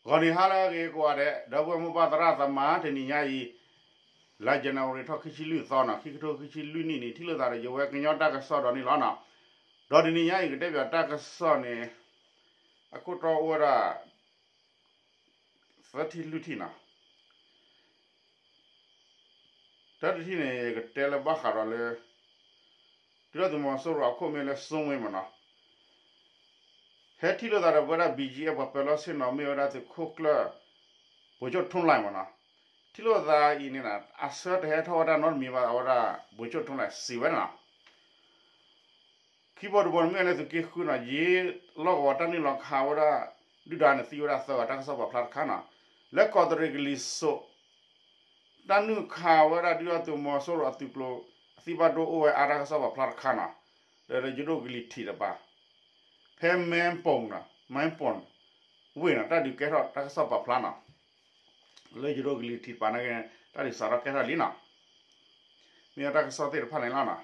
ဂီၤနံၤဟါလၢအဂ့ၤကိးဂၤဒဲး ဒီပုၢ်ဝဲၢ်မိၢ်ပၢ်သရၣ်သမါ တနံၤညါအံၤ လါ January ထီၣ်ခံဆံလွံၢ်သီနီၤ ခံကထိခံဆံလွံၢ်နံၣ်န့ၣ် ထံၣ်လိာ်သးဒီးယဝဲကညီတၢ်ကစီၣ်ဒီးန့ၣ်လီၤနီၤ. ဒီးတနံၤညါအံၤ ကတဲဘၣ်တၢ်ကစီၣ်န့ၣ် အခိၣ်တီအိၣ်ဝဲဒၣ် သၢထံၣ်လွံၢ်ထံၣ်နီၤ. တၢ်တထံၣ်န့ၣ် ယကတဲလၢဘၣ်ဃးဒီးလၢ ဒုၣ်ဒါသုးမီၤစိရိၤအခိၣ်မ့ၢ်လၢစိဝ့မ့ၢ်နီၤ ဟဲထံၣ်လိာ်သးဒီးပဝဲဒၣ် ဘီၣ်ကၠံၣ်အဲၣ် ပှၤပၢၤလီၢ်ဆ့ၣ်နီၤမ့ၢ်ဝဲဒၣ်သုးခိၣ်ကျၢၢ် ဗိုလ်ချုပ်ထွန်းလှိုင်မ့ၢ်နီၤ. ထံၣ်လိာ်သးအံၤန့ၣ် အဆၢတဟဲထီၣ်ဝဲဒၣ်နီတမံၤဘၣ် အဝဲဒၣ် ဗိုလ်ချုပ်ထွန်းလှိုင် စံးဝဲန့ၣ်နီၤ. ခံဘီတဘီန့ၣ်မ့ၢ်ဝဲလၢသုးက့ဃုနီၤ ယ့လီၢ်ကဝီၤတၢ်နုာ်လီၤခးဝဲဒၣ် ဒုၣ်ဒါန့ၣ်သံဝဲဒၣ်သၢဂၤ တၢ်ကစီၣ်ပာ်ဖျါတခါနီၤ. လၢကီးတရံးကလံၤစိး တၢ်နုာ်ခးဝဲဒၣ်ဒုၣ်ဒါသုးမီၤစိရိၤအသုးကျိၤ အသံၣ်ဘၣ်ဒိအိၣ်ဝဲအါတၢ်ကစီၣ်ပာ်ဖျါတခါနီၤ. ဒီးလၢယဒိၣ်ကလံၤထံးတပၤ ဖဲမဲပိၢ်နီၤ မဲပိၢ် ဝ့ၢ်နီၤ တၢ်ဒုးကဲထီၣ်တၢ်ကစီၣ်ပာ်ဖျါနီၤ. လၢယဒိၣ်ကလံၤထံးတပၤန့ၣ် တၢ်ဒုးစးထီၣ်ကဲထီၣ်လံနီၤ. မ့ၢ်ဝဲတၢ်ကစီၣ်သ့ၣ်တဖၣ်န့ၣ်လီၤနီၤ.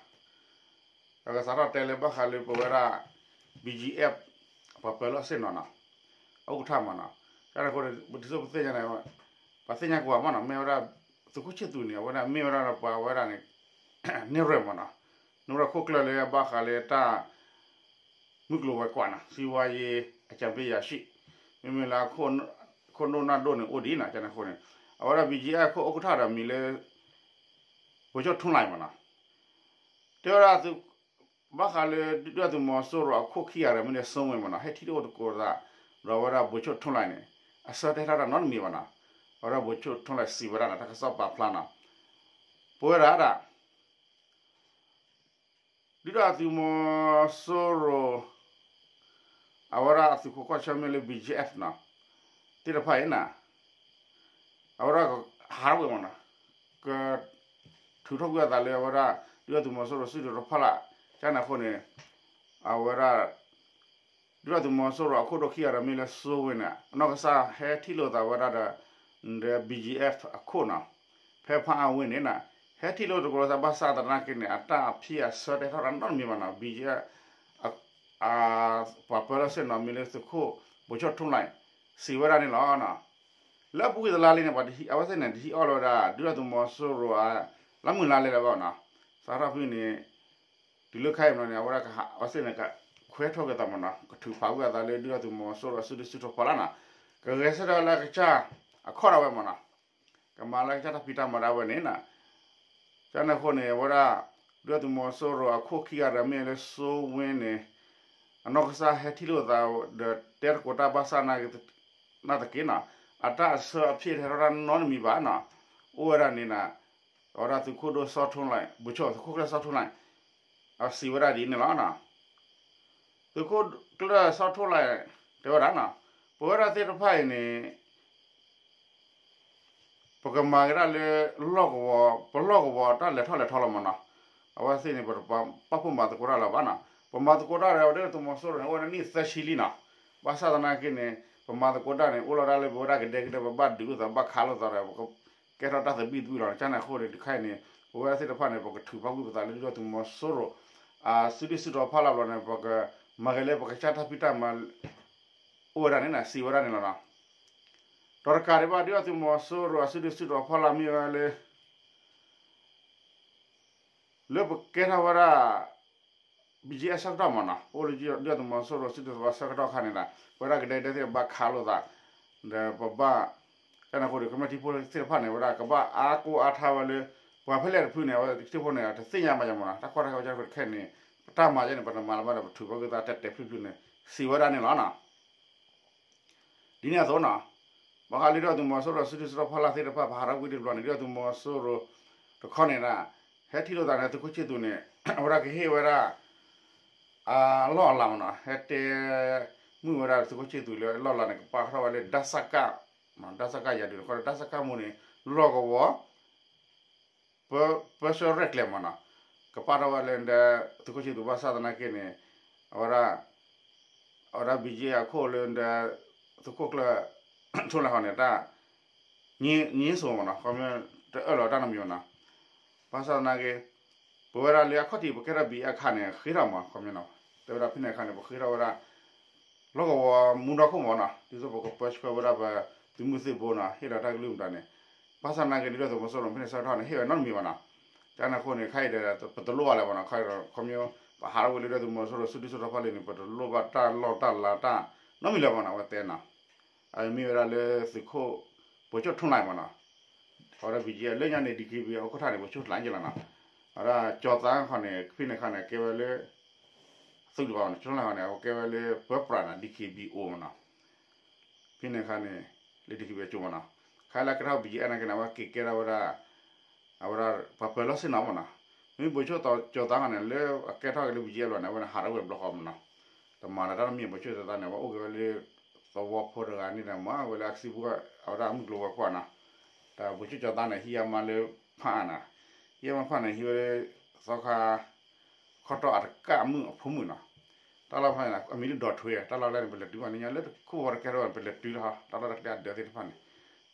ဒီးကစးထီၣ်တဲလၢဘၣ်ဃးလၢပဝဲဒၣ် ဘီၣ်ကၠံၣ်အဲၣ် ပှၤပၢၤလီၢ်ဆ့ၣ်နီၤနီၤ အအိၣ်ကထါမ့ၢ်နီၤ. တၢ်န့ၣ်အဃိန့ၣ် ပတုၤစိပသ့ၣ်ညါန့ၣ် ပသ့ၣ်ညါကဝၤမ့ၢ်နီၤ မ့ၢ်ဝဲဒၣ် သုးခိၣ်ဆ့ၣ်သူးန့ၣ် အဝဲဒၣ်မ့ၢ်ဝဲဒၣ်ပှၤဝဲဒၣ်န့ၣ် န့ၢ်ရဲၣ်မ့ၢ်နီၤ န့ၢ်ရဲၣ်ခိၣ်ကျၢၢ်လၢဘၣ်ဃးလၢတၢ် မုၢ်ကျိၤဝဲၤကွာ်နီၤ စီးပွားရေးအကြံပေးအရာရှိ မ့မ့ၢ်လၢ ခိၣ်နူာ်နၢ်ဒိၣ်န့ၣ်အိၣ်ဒံးနီၤ ကန့ၣ်အဃိန့ၣ် အဝဲဒၣ် ဘီၣ်ကၠံၣ်အဲၣ် ခိၣ်အခိၣ်ထံးဒီးမံၤလၢ ဗိုလ်ချုပ်ထွန်းလှိုင်မ့ၢ်နီၤ တဲဝဲဒၣ် ဘၣ်ဃးလၢဒုၣ်ဒါသုးမီၤစိရိၤအခိၣ်ခံဂၤဒီးမ့ၢ်လၢစိဝ့မ့ၢ်နီၤ ဟဲထံၣ်တအိၣ်သကိးသး ဒီးအဝဲဒၣ် ဗိုလ်ချုပ်ထွန်းလှိုင်န့ၣ် အဆၢတဲထီၣ်တၢ်နီတမံၤဘၣ်နီၤ. အဝဲဒၣ် ဗိုလ်ချုပ်ထွန်းလှိုင် စံးဝဲဒၣ်နီၤ တၢ်ကစီၣ်ပာ်ဖျါနီၤ ပဝဲဒၣ်ဒၣ် ဒုၣ်ဒါသုးမီၤစိရိၤ အဝဲဒၣ်အသုးခိၣ်ကီၢ်ဆၢမ့ၢ်လၢ ဘီၣ်ကၠံၣ်အဲၣ်နီၤ သ့ၣ်တဖၣ်အံၤနီၤ အဝဲဒၣ် ဟးထီၣ်ကွံာ်မ့ၢ်နီၤ ကထုးထီၣ်ကွံာ်အသးလၢအဝဲဒၣ် ဒုၣ်ဒါသုးမီၤစိရိၤစုဒုၣ်တဖၣ်လၢ် ကန့ၣ်အဃိန့ၣ် အဝဲဒၣ် ဒုၣ်ဒါသုးမီၤစိရိၤအခိၣ်ဒိၣ်ခံဂၤဒီးမ့ၢ်လၢစိဝ့န့ၣ် အနီၢ်ကစၢ်ဟဲထံၣ်လိာ်သးဝဲဒၣ်ဒီး ဒီး ဘီၣ်ကၠံၣ်အဲၣ် အခိၣ်နီၤ ဖဲဖးအါဝ့ၢ်န့ၣ်နီၤ ဟဲထံၣ်လိာ်သကိးလိာ်သးဘၣ်ဆၣ်သနာ်က့န့ၣ် အတၢ်အဖံးအဆၢတဲထီၣ်တၢ်နီတမံၤဘၣ်နီၤ ဘီၣ်ကၠံၣ်အဲၣ် ပှၤပၢၤလီၢ်ဆ့ၣ်နီၤမ့ၢ်လၢသုးခိၣ် ဗိုလ်ချုပ်ထွန်းလှိုင် စံးဝဲဒၣ်န့ၣ်လီၤ. လၢအပူၤကွံာ်တလါလံန့ၣ် ပှၤတဟံး အဝဲသ့ၣ်န့ၣ် တဟံးအီၣ်လီၤဝဲဒၣ် ဒုၣ်ဒါသုးမီၤစိရိၤ လါမုၢ်လါလဲလၢၤဘၣ်နီၤ စးထီၣ်ဖဲန့ၣ် တုၤလၢခဲအံၤမ့ၢ်န့ၣ် အဝဲဒၣ် အဝဲသ့ၣ်န့ၣ် ကခွဲးထီၣ်က့ၤသးမ့ၢ်နီၤ ကထုးဖးကွံာ်အသးလၢဒုၣ်ဒါသုးမီၤစိရိၤအစုဒုၣ်စုတီၤဖီလာ်နီၤ ကဂဲၤဆၢထၢၣ်လၢကစၢ်အခီၣ်ဒၣ်ဝဲမ့ၢ်နီၤ ကမၤလၢကစၢ်တၢ်ဖံးတၢ်မၤဒၣ်ဝဲန့ၣ်နီၤ ကန့ၣ်အဃိန့ၣ် အဝဲဒၣ် ဒုၣ်ဒါသုးမီၤစိရိၤအခိၣ်ခံဂၤဒီးမ့ၢ်လၢစိဝ့န့ၣ် အနီၢ်ကစၢ်ဟဲထံၣ်လိာ်သးဒီးတဲသကိးတၢ်ဘၣ်ဆၣ်သနာ်က့ နာ်သက့နီၤ အတၢ်အဆၢအဖံးတဟဲထီၣ်တၢ်နီတမံၤဘၣ်နီၤ အိၣ်ဝဲဒၣ်န့ၣ်နီၤ အဝဲဒၣ်သုးခိၣ်ဒိၣ်စီၤထွန်းလှိုင် ဗိုလ်ချုပ် သုးခိၣ်ကျၢၢ်စီၤထွန်းလှိုင် အစံးဝဲဒၣ်ဒ်န့ၣ်လီၤနီၤ သုးခိၣ်ကျၢၢ်စီၤထွန်းလှိုင် တဲဝဲဒၣ်နီၤ ပဝဲဒၣ်သ့ၣ်တဖၣ်အံၤန့ၣ် ပကမၤက့ၤဒၣ်လၢလီၢ်ကဝီၤ ပလီၢ်ကဝီၤတၢ်လဲၤထီၣ်လဲၤထီလီၤမ့ၢ်နီၤ အဝဲသ့ၣ်န့ၣ် ပတပာ်ဖှိၣ်မၤသကိးတၢ်လၢၤဘၣ်နီၤ ပမၤသကိးတၢ်ဒီး ဒုၣ်ဒါသုးမီၤစိရိၤန့ၣ် အိၣ်ဝဲဒၣ်နံၣ်သၢဆံလံနီၤ ဘၣ်ဆၣ်သနာ်က့န့ၣ် ပမၤသကိးတၢ်န့ၣ် အိၣ်လီၤဒၣ်လၢပဝဲဒၣ်ကဒဲကဒဲ ပဘၣ်ဒုးလိာ်သးဘၣ်ခးလိာ်သးဒီး ပကကဲထီၣ်တၢ်သဘံၣ်သဘုၣ်လီၤ ကန့ၣ်အဃိန့ၣ် တခါအံၤန့ၣ် ပဝဲဒၣ်သ့ၣ်တဖၣ်န့ၣ် ပကထုးဖးကွံာ်ပသးလၢဒုၣ်ဒါသုးမီၤစိရိၤ အစုဒုၣ်စုတီၤဖီလာ်ဘျီန့ၣ် ပကမၤက့ၤလၢပကစၢ်တၢ်ဖံးတၢ်မၤ အိၣ်ဝဲဒၣ်န့ၣ်နီၤ စံးဝဲဒၣ်န့ၣ်လီၤနီၤ ဒီးတကးဒံးဘၣ် ဒုၣ်ဒါသုးမီၤစိရိၤအစုဒုၣ်စုတီၤဖီလာ်မ့ၢ်ဝဲလၢ လၢပကဲထီၣ်ဝဲဒၣ် ဘီၣ်ကၠံၣ်အဲၣ် ဆၢကတီၢ်မ့ၢ်နီၤ ပအိၣ်လၢဒုၣ်ဒါသုးမီၤစိရိၤစုဒုၣ်စုတီၤဖီလာ်ဆၢကတီၢ်ခါန့ၣ်ဒီး ပဝဲဒၣ်ကဒဲကဒဲသ့ၣ်ဘၣ်ခးလိာ်သး ဒီးပဘၣ် ကန့ၣ်အဃိဒီး ကမျၢၢ်ထံဖိသ့ၣ်တဖၣ်န့ၣ် ဝဲဒၣ်ကဘၣ်အါကိးအါထါဝဲလၢ ပှၤဖဲလဲၣ်တဖုန့ၣ် အဝဲသ့ၣ်တဖၣ်န့ၣ် တသ့ၣ်ညါဘၣ်ယၤမ့ၢ်နီၤ တၢ်ကီတၢ်ခဲကစၢ်တဖုတခဲန့ၣ် ပတၢ်မၤယဲန့ၣ် ပတမၤလၢၤဘၣ်ဒီး ပထုးဖးကွံာ်သးတဲာ်တဲာ်ဖျုးဖျုးန့ၣ် စံးဝဲဒၣ်န့ၣ်လီၤနီၤ ဒ်န့ၣ်အသိးနီၤ ဘၣ်ဃးလၢဒုၣ်ဒါသုးမီၤစိရိၤစုဒုၣ်စုတီၤဖီလာ်သ့ၣ်တဖၣ် ပဟးထီၣ်ကွံာ်တဘျီန့ၣ် ဒုၣ်ဒါသုးမီၤစိရိၤတခီန့ၣ်ဒၣ် ဟဲထံၣ်လိာ်သးန့ၣ် သုးခိၣ်ဆ့ၣ်သူးန့ၣ် အဝဲဒၣ်ကဟ့ၣ်ဝဲဒၣ် အလီၢ်အလၤမ့ၢ်နီၤ ဟဲတဲ မုၢ်ဝဲဒၣ်သုးခိၣ်ဆ့ၣ်သူးလၢအလီၢ်အလၤန့ၣ် ကပာ်ထီၣ်ဝဲလၢ ဒၣ်စၣ်ကၣ် ဒၣ်စၣ်ကၣ်ယၤဒုး တခီဒီး ဒၣ်စၣ်ကၣ်မူန့ၣ် လီၢ်ကဝီၤ ပၢဆှၢရဲၣ်ကျဲၤမ့ၢ်နီၤ ကပာ်ထီၣ်ဝဲလၢဒီး သုးခိၣ်ဆ့ၣ်သူးဘၣ်ဆၣ်သနာ်က့န့ၣ် အဝဲဒၣ် အဝဲဒၣ် ဘီၣ်ကၠံၣ်အဲၣ် အခိၣ်လၢဒီး သုးခိၣ်ကျၢၢ် ထွန်းလှိုင် ဟီန့ၣ် တၢ် ငြင်းဆိုမ့ၢ်နီၤ ခီမ့ၢ်တအၢၣ်လီၤတၢ်နီတမံၤမ့ၢ်နီၤ ဘၣ်ဆၣ်သနာ်က့ ပဝဲဒၣ်လၢအခီၣ်ထံး ပကဲထီၣ်ဘံၣ်အခါန့ၣ် ဃ့ထီၣ်မ့ၢ် ခီမ့ၢ်နီၤ တဲဝဲဒၣ်ဖဲန့ၣ်အခါန့ၣ် ပဃ့ထီၣ်ဝဲဒၣ် လီၢ်ကဝီၤမူဒါခိၣ်မးနီၤ ဒ်သိးပကပၢဆှၢဝဲဒၣ်ပသုးမုၢ်သံၣ်ဘိနီၤ ဟ့ၣ်လီၤတၢ်ကလုၢ်မတၤန့ၣ် ဘၣ်ဆၣ်သနာ်က့ ဒုၣ်ဒါသုးမီၤစိရိၤဖဲန့ၣ် ဆၢကတီၢ်န့ၣ် ဟ့ၣ်ဝဲနီတမံၤဘၣ်နီၤ. ကန့ၣ်အဃိန့ၣ် ခဲအံၤဒီး ပတလိၣ်ဘၣ်လၢၤဘၣ်နီၤ ခီ ခီဖျိ ပဟးထီၣ်ကွံာ်လၢဒုၣ်ဒါသုးမီၤစိရိၤ စုဒုၣ်စုတီၤဖီလာ်န့ၣ် ပတလိၣ်ဘၣ်တၢ်လီၢ်တၢ်လၤတၢ်နီတမံၤလၢၤဘၣ်နီၤ အဝဲတဲနီၤ. အမ့ၢ်ဝဲဒၣ်လၢသုးခိၣ် ပိၤဆိၣ်ထူလၢ်မးနီၤ အဝဲဒၣ် ဘံၣ်ကၠံအၢ လၢညါန့ၣ် ဒံၣ်ခံဘံၣ် အခိၣ်ထၢၣ်န့ၣ် ပိၤဆိၣ်ထူလၢ်က့လီၤနီၤ. အဝဲဒၣ်ကၠီၤသးခီန့ၣ် ဖဲန့ၣ်ခါန့ၣ် ကဲဝဲလၢ သုးတဘၣ်နီၤ ကၠီၤသးခီန့ၣ် အဝဲကဲဝဲလၢပၢပြးနီၤ ဒံၣ်ခံဘံၣ်အိၣ်မးနီၤ. ဖဲန့ၣ်ခါန့ၣ် လၢဒံၣ်ခံဘံၣ်အစိၤမးနီၤ ခါလၢကဲထီၣ် ဘံၣ်ကၠံအၢ နာ်က့န့ၣ် အဝဲက့ၤကဲထီၣ်ဝဲဒၣ် အဝဲဒၣ်ပှၤပၢၤလီၢ်ဆ့ၣ်နီၤမးနီၤ. မ့မ့ၢ်ပိၤဆိၣ်ကၠီၤသးခီန့ၣ် လၢအကဲထီၣ်က့ၤလၢ ဘံၣ်ကၠံအၢ လီၤန့ၣ် အဝဲန့ၣ်ဟးထီၣ်ဝဲတဘျီဃီမးနီၤ. တမၤလၢၤတၢ်တမံၤ ပိၤဆိၣ်ကၠီၤသးန့ၣ် အဝဲအိၣ်က့ၤဝဲလၢ သဝီဖိတဂၤန့ၣ်ဒီး မၤဝဲလၢအကစံးပူၤ အဝဲဒၣ်အမုၢ်ကျိၤဝဲၤကွာ်နီၤ. တၢ်ပိၤဆိၣ်ကၠီၤသးန့ၣ် ဟံးအမါလၢဖးအါနီၤ ဟံးအမါဖးန့ၣ် ဟံးဝဲလၢ သီခါ ခီတီၢ်အတကၢ်မုၣ်အဖိမုၣ်နီၤ. တၢ်လီၢ်ဖဲန့ၣ် အမံၤလၢဒီးထွ့ တၢ်လီၢ်လၢန့ၣ် ပလဲၤတုၤဘၣ်န့ၣ် ညါလၢတခိၣ်ဝီတကဲထီၣ် ပလဲၤတုၤလီၤ တၢ်လီၢ်တၢ်ကျဲအဒၢးသ့ၣ်တဖၣ်န့ၣ်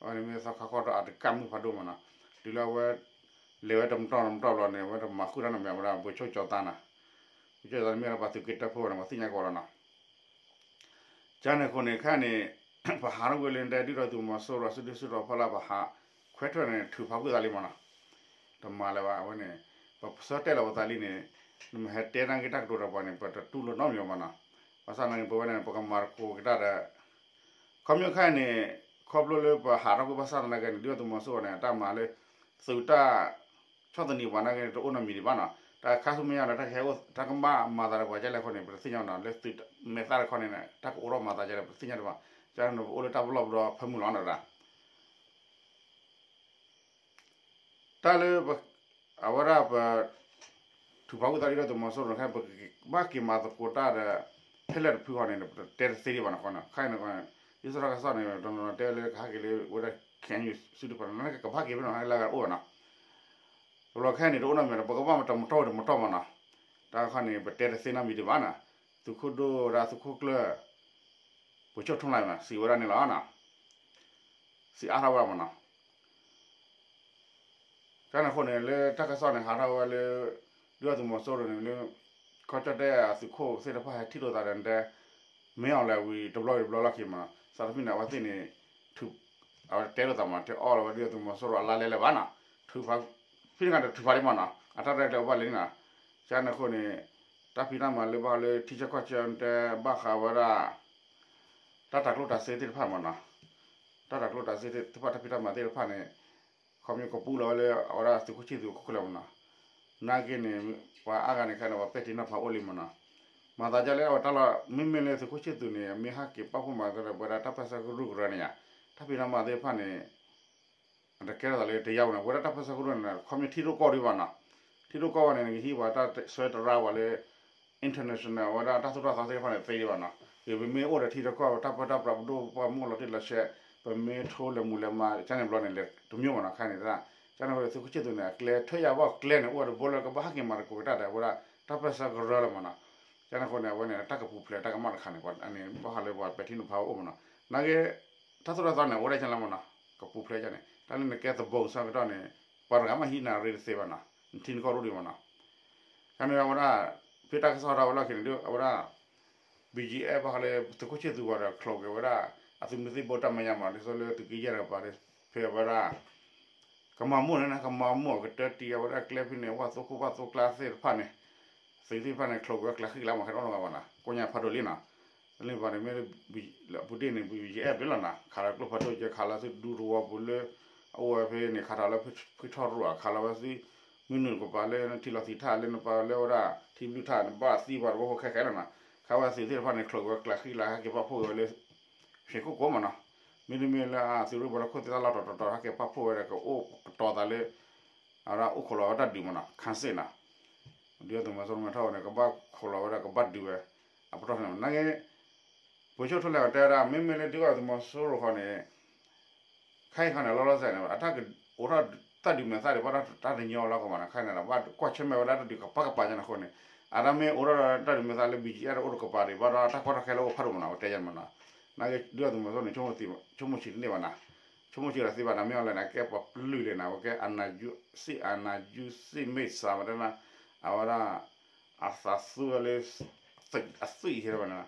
အဝဲန့ၣ်မ့ၢ်သီခါခီတီၢ်အတကၢ်မုၣ်ဖးဒိၣ်မးနီၤ. တုၤလၢအဝဲ လဲၤဝဲတမတီၢ်တမတီၢ်ဘျီန့ၣ် အဝဲတမၤဃုာ်တၢ်နီတမံၤ အဝဲဒၣ်ပိၤဆိၣ်ကၠီၤသးနီၤ. ပိၤဆိၣ်ကၠီၤသးန့ၣ်မ့ၢ်ဝဲဒၣ်ပှၤသုးက့တၢၢ်ဖိန့ၣ် ပှၤသ့ၣ်ညါကီးလီၤနီၤ. ကန့ၣ်အဃိန့ၣ် ခဲအံၤန့ၣ် ပဟးထီၣ်ကွံာ်လၢတဲဒုၣ်ဒါသုးမီၤစိရိၤ စုဒုၣ်စုတီၤဖီလာ် ပဟးခွဲးထွဲန့ၣ် ထုးဖးကွံာ်သးလံမးနီၤ. တမၤလၢၤဘၣ် အဝဲန့ၣ် ပဆၢတဲာ်လီၤပသးလံန့ၣ် နမ့ၢ်ဟဲတဲနာ်က့တၢ်ကတိၤတၢ်ပှၤန့ၣ် ပတတူၢ်လိာ်နီတမံၤဘၣ်မးနီၤ. ဘၣ်ဆၣ်သနာ်က့ ပဝဲန့ၣ် ပကမၤသကိးက့ၤတၢ်ဒီး ခီဖျိခဲအံၤန့ၣ် ခီဖျိလၢပဟးထီၣ်ကွံာ်ဘၣ်ဆၣ်သနာ်က့န့ၣ် ဒုၣ်ဒါသုးမီၤစိရိၤန့ၣ် အတၢ်မၤလၢ သုးတၢ် ဆီၣ်သနံးပှၤနာ်က့န့ၣ် တအိၣ်နီတမံၤဒံးဘၣ်နီၤ. တၢ်ခါဆူမဲာ်ညါဒီး တၢ်ကဟဲအိၣ် တၢ်ကဘၣ်မၤသးဒီးပှၤဒ်လဲၣ်အဃိန့ၣ် ပတသ့ၣ်ညါနီၤ လၢသုးမဲာ်သၣ်တခီန့ၣ် တၢ်ကအိၣ်ထီၣ်မၤသးဒ်လဲၣ် ပတသ့ၣ်ညါဒံးဘၣ်. ကန့ၣ် ပအိၣ်လၢတၢ်ပလီၢ်ပဒီဖၢမုၢ်လီၤနီၤ. တၢ်လၢ အဝဲဒၣ်ပ ထုးဖးကွံာ်သးဒုၣ်ဒါသုးမီၤစိရိၤန့ၣ် ခဲအံၤ ပကဘၣ်က့ၤမၤသကိးတၢ်ဒီး ဖဲလဲၣ်တဖုဃီန့ၣ် ပတဲတသ့ဒံးဘၣ်နီၤ. ခဲအံၤန့ၣ် ဒ်သိးတၢ်ကစီၣ်န့ၣ် တနီၤနီၤတဲလၢကဟဲက့ၤလၢဝဲဒၣ် ခဲအံၤ စုဒုၣ်ဖးန့ၣ် ကဘၣ်က့ၤဖဲန့ၣ် ဟဲလၢဂၤအိၣ်ဘၣ်နီၤ. တဘျီခဲအံၤန့ၣ် တအိၣ်နီတမံၤဒီး ပကဘၣ်မၤတမတီၢ်ဝဲတမတီၢ်မးနီၤ. တၢ်ခါန့ၣ် ပတဲတသ့နီတမံၤဒံးဘၣ်နီၤ. သုးခိၣ်ဒိၣ်ဝဲဒၣ်သုးခိၣ်ကျၢၢ် ပိၤဆိၣ်ထူလၢ်မး စံးဝဲဒၣ်န့ၣ်လီၤနီၤ. စံးအါထီၣ်ဝဲဒၣ်မးနီၤ. ကန့ၣ်အဃိန့ၣ် လၢတၢ်ကစီၣ်န့ၣ် ဟးထီၣ်ဝဲလၢ ဒုၣ်ဒါသုးမီၤစိရိၤန့ၣ်လၢ ကီၢ်ကၠီၣ်တဲၣ်အသုးခိၣ်သ့ၣ်တဖၣ်ဟဲထံၣ်လိာ်သးဒီးတဲ မ့ၢ်အီၤလဲၤဝံၤတဘျီဝံၤတဘျီလီၢ်ခံမးနီၤ. စးထီၣ်ဖဲန့ၣ် အဝဲသ့ၣ်န့ၣ် ထုး အဝဲတဲလိာ်သးမး တဲအီၣ်လီၤဝဲဒုၣ်ဒါသုးမီၤစိရိၤအလါလဲလဲၣ်ဘၣ်နီၤ. ထုးဖး ဖဲန့ၣ်ခါဒီးထုးဖးဒံးမးနီၤ အတၢ်ရဲၣ်ကျဲၤအိၣ်ဘၣ်လံနီၤ. ကန့ၣ်အဃိန့ၣ် တၢ်ဖံးတၢ်မၤလၢဘၣ်ဃးလၢထံဆၢကီၢ်ဆၢတဲဘၣ်ဃးဝဲဒၣ် တၢ်တၤကျိၣ်တၤစ့သ့ၣ်တဖၣ်မးနီၤ. တၢ်တၤကျိၣ်တၤစ့သ့ၣ်တဖၣ် တၢ်ဖံးတၢ်မၤသ့ၣ်တဖၣ်န့ၣ် ခီဖျိကပူၤလီၤဝဲလၢ အဝဲဒၣ်သုးခိၣ်ဆံၣ်သူးအခိၣ်ကျၢၢ်မးနီၤ. နာ်က့န့ၣ် ပှၤအါဂၤန့ၣ်ခဲအံၤန့ၣ် ပှၤပဲာ်ထံနီၤဖးအိၣ်လံမးနီၤ. မၤသးဒ်လဲၣ်အဝဲတၢ်လီၢ် မ့မ့ၢ်လၢသုးခိၣ်ဆံၣ်သူးန့ၣ် မ့ၢ်ဟဲက့ၤပာ်ဖှိၣ်မၤသးဒီးပဝဲဒၣ်တၢ်ပၢဆှၢကရူၢ်ကရၢန့ၣ်ယါ တၢ်ဖံးတၢ်မၤသ့ၣ်တဖၣ်န့ၣ် အတကဲထီၣ်သးလၢတယါဝဲန့ၣ် ပဝဲဒၣ်တၢ်ပၢဆှၢကရူၢ်န့ၣ် ခီဖျိထံရူၢ်ကီၢ်ဒံးဘၣ်နီၤ. ထံရူၢ်ကီၢ်ဝဲန့ၣ် နကဟံးပှၤတၢ်ဆှၢတရါပှၤလၢ international ဝဲဒၣ်တၢ်သိၣ်တၢ်သီသ့ၣ်တဖၣ်န့ၣ် သ့ဒံးဘၣ်နီၤ. ပမ့ၢ်အိၣ်ဒီးထံရူၢ်ကီၢ် တၢ်ပၢတၢ်ပြးပဒိၣ်ပှၢ်မုၢ်လီၤတံၢ်လီၤဆဲး ပမ့ၢ်ထိလဲၤမူၤလဲၤမၤ ကန့ၣ်ဘျီန့ၣ် လဲၤတမံၤမးနီၤ ခဲအံၤန့ၣ် ကန့ၣ်အဃိ သုးခိၣ်ဆံၣ်သူးန့ၣ် အကျဲ ထွဲယၤဘၣ်ကျဲန့ၣ် အိၣ်ဝဲတဘိလၢကဘၣ်ဟဲက့ၤမၤသကိးက့ၤတၢ်ဒီး အဝဲဒၣ်တၢ်ပၢဆှၢကရၢလီၤမးနီၤ. ကန့ၣ်အဃိန့ၣ် အဝဲန့ၣ် တၢ်ကပူၤဖျဲးတၢ်ကမၣ်တခါန့ၣ် အန့ၣ် ဘၣ်ဃးလၢပှၤပဲာ်ထံနီၤဖးအိၣ်မးနီၤ. နာ်က့ တၢ်သိၣ်တၢ်သီန့ၣ် အိၣ်ဝဲဒၣ်ကန့ၣ်လီၤမးနီၤ ကပူၤဖျဲးကန့ၣ် တၢ်လၢနကဲသဘိဆၢကတီၢ်န့ၣ် ပှၤတဂၤမ့ၢ်ဟံးနၤရ့တသ့ဘၣ်နီၤ နထံနကီၢ်ရူၢ်ဒံးမးနီၤ. ကန့ၣ်အဝဲဒၣ် ဖဲတၢ်ကစီၣ်ဟးထီၣ်ဝဲလီၢ်ခံန့ၣ်ဒီး အဝဲဒၣ် ဘံၣ်ကၠံအဲၣ် ဘၣ်ဃးလၢသုးခိၣ်ဆံၣ်သူးဝဲဒီး ချိးက့ၤဝဲဒၣ် အသုးမုၢ်သံၣ်ဘိတၢ်မဲာ်ညါမး ဒ်သိးလၢသုးက့ယဲၢ်တကပၤ ဖဲဝဲဒၣ် ကမၤမိၢ်န့ၣ် ကမၤမိၢ်ကတၢၢ်တံၢ်အဝဲဒၣ်ကျဲဖဲန့ၣ် ဝၣ်သိခိၣ်ဝၣ်သိကျါသ့ၣ်တဖၣ်န့ၣ် သုးသ့ၣ်တဖၣ်န့ၣ် ချိးက့ၤဝဲကျးဃံကျးမး ခဲအံၤတအိၣ်လၢၤဘၣ်နီၤ ကိညါဖးဒိၣ်လံနီၤ. လၢန့ၣ်ပှၤန့ၣ်မ့ၢ် အပူၤတ့ၢ်န့ၣ် ဘံၣ်ကၠံအဲၣ် ဘျဲၣ်လီၤနီၤ ခးလီၤကျိဖးဒိၣ်ကဲ ခးလီၤသုဒူသဝီပူၤလၢ အအိၣ်ဝဲဖဲန့ၣ် ခးထီၣ်လၢဖံထီၣ်ရူၢ် ခးလီၤဝဲသု မုၢ်နုာ်တကပၤလၢနထံလီၤသံးထၣ်လၢနပၤလၢဝဲဒၣ် ထံဘျုးထၣ်န့ၣ် ဘၣ်သံပှၤတဘိဖိခဲခဲလီၤနီၤ. ခးဝဲသုးသ့ၣ်တဖၣ်န့ၣ် ချိးက့ၤဝဲကျးဃံကျး ဟဲက့ၤပာ်ဖှိၣ်က့ၤဝဲလၢ ဖံးခိၣ်ကိးမးနီၤ. မ့တမ့ၢ်လၢအသုးရ့ၣ်ဘီလီခိၣ်သ့ၣ်တၢ်လီၢ်တတီၤတီၤ ဟဲက့ၤပာ်ဖှိၣ်ဝဲဒီး ကအိၣ်ကတီၤသးလၢ အဝဲဒၣ်အိၣ်ခိးလီၤဝဲတၢ်ဒုးမးနီၤ ခးစ့ၣ်နီၤ. ဒုၣ်ဒါသုးမီၤစိရိၤမ့ၢ်ထီၣ်ဝဲန့ၣ် ကဘၣ်ခိးလီၤဝဲဒီးကဘၣ်ဒုးဝဲ အပတီၢ်န့ၣ် နာ်က့ ပိၤဆိၣ်ထူလဲၣ်အီၤတဲဝဲဒၣ် မ့မ့ၢ်လၢဒုၣ်ဒါသုးမီၤစိရိၤဃီန့ၣ် ခဲအံၤခီန့ၣ် လီၤလီၤဆဲးန့ၣ် အတၢ်ကအိးထီၣ်တၢ်ဒုးမဲာ်သၣ်ဒံး ဘၣ်ဒီးတၢ်တညီလီၤကမးနီၤ ခဲအံၤန့ၣ်ဒီး ဘၣ်ကွၢ်ဆၢၣ်မဲာ်ဝဲဒၣ်တၢ်ဒုးကပၤကပၤညါန့ၣ်အဃိန့ၣ် အတၢ်မ့ၢ်အိးထီၣ်တၢ်ဒုးမဲာ်သၣ်လၢ ဘံၣ်ကၠံအဲၣ် တအိၣ်တကပၤဒံး ဘၣ်ဒီးတၢ်ကီတၢ်ခဲလၢအိၣ်ဖးဒိၣ်မးနီၤ အဝဲတဲယါန့ၣ်မးနီၤ. နာ်က့ ဒုၣ်ဒါသုးမီၤစိရိၤန့ၣ် ဆိကမိၣ်ဆံးတန့ၢ်ဘၣ်နီၤ ဆိကမိၣ်ဆံးဒီးသ့ဘၣ်နီၤ မ့ၢ်အီၤလဲၣ်န့ၣ် အကဲပှၤပျုၢ်လဲၣ်န့ၣ် အဝဲကဲ အာဏာရှင် စစ်အာဏာရှင် စစ်မက်စနစ် မးတဲနီၤ အဝဲဒၣ် အသးသူဝဲလၢ အသွံၣ်ဟဲဘၣ်န့ၣ်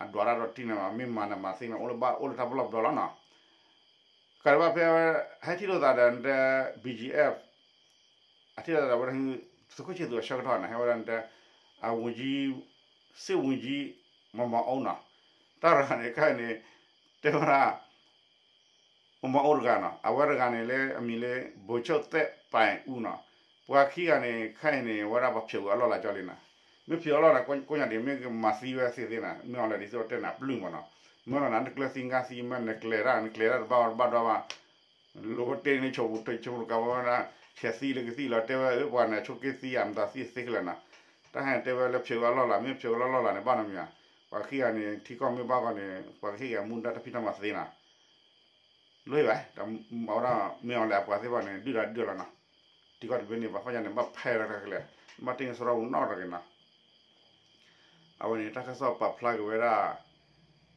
အဒွးတၢ်ဒီးတံၢ်န့ၣ် မ့ၢ်မၤန့ၣ်မၤသ့န့ၣ် အိၣ်လၢဘၣ်အိၣ်လၢတၢ်ပလီၢ်ပဒီလီၤနီၤ. ကးဒံးဘၣ်ဖဲ ဟဲထံၣ်လိာ်သးဒီးတဲ ဘီကၠံအ့ၣ် အထံၣ်လိာ်သးဝဲဒၣ် သုးခိၣ်ဆံၣ်သူးအဆၢကတီၢ်န့ၣ် ဟဲဝဲဒၣ်တဲ အဝူၤကၠံ စ့ၣ်ဝူၤကၠံ မမအိၣ်နီၤ. တၢ်တဂၤန့ၣ် ခဲအံၤန့ၣ် တဲဝဲဒၣ် မမအိၣ်တဂၤနီၤ, အဝဲတဂၤန့ၣ်လၢအမံၤလၢ ဘိးဆိၣ်သဲးပၢၣ်အူနီၤ. ပှၤခံဂၤန့ၣ် ခဲအံၤန့ၣ် ဝဲဒၣ်ပှၤဖျိးဝဲအလီၢ်လၤကၠီလံနီၤ. မ့ၢ်ဖျိးအလီၢ်လၤ ကိးညါဒံး မ့ၢ်ကမၤသံဝဲသ့သ့နီၤ, မ့ၢ်အီၤလၢဒ်သိးတဲန့ၣ် အပျုၢ်မးနီၤ. မ့ၢ်လီၤနၤ နကျၢၤသံငါသံ မ့ၢ်နကျဲၤတၢ် နကျဲၤတၢ်တဘၣ်ဝဲတဘၣ်ဒီးဘၣ် လိၣ်တ့ၢ်န့ၣ် ဆိပူၤဆိကဝဲဒၣ် ဆဲးသံလၢကသံၣ်လီၤ တဲဝဲ ပှၤန့ၣ် ဆိက့သံ အမတၤသံသ့ခဲလၢာ်နီၤ. တၢ်ဟဲတဲဝဲလၢဖျိးဝဲအလီၢ်လၤ မ့ၢ်ဖျိးဝဲလီၢ်လၤန့ၣ် ဘၣ်နီတမံၤဧါ. ပှၤခံဂၤန့ၣ် ထံကီၢ်မ့ၢ်ဘၣ်ဂီၢ်န့ၣ် ပှၤကဟ့ၣ်က့ၤမူဒါတၢ်ဖံးတၢ်မၤသ့နီၤ. လီၤဘၣ် အဝဲဒၣ် မ့ၢ်အီၤလၢအပှၤသ့ၣ်တဖၣ်န့ၣ် ဒုၣ်ဒါဒုၣ်လီၤနီၤ. ထံကီၢ်တဘ့ၣ်န့ၣ် ပှၤဖီၣ်ညါန့ၣ် ဘၣ်ဖဲလီၤတၢ်ခဲလၢာ် ဘၣ်တ့ၢ်ကစီဒီမူနီတဂ့ၤနီၤ. အဝဲန့ၣ် တၢ်ကစီၣ်ပာ်ဖျါက့ၤဝဲဒၣ်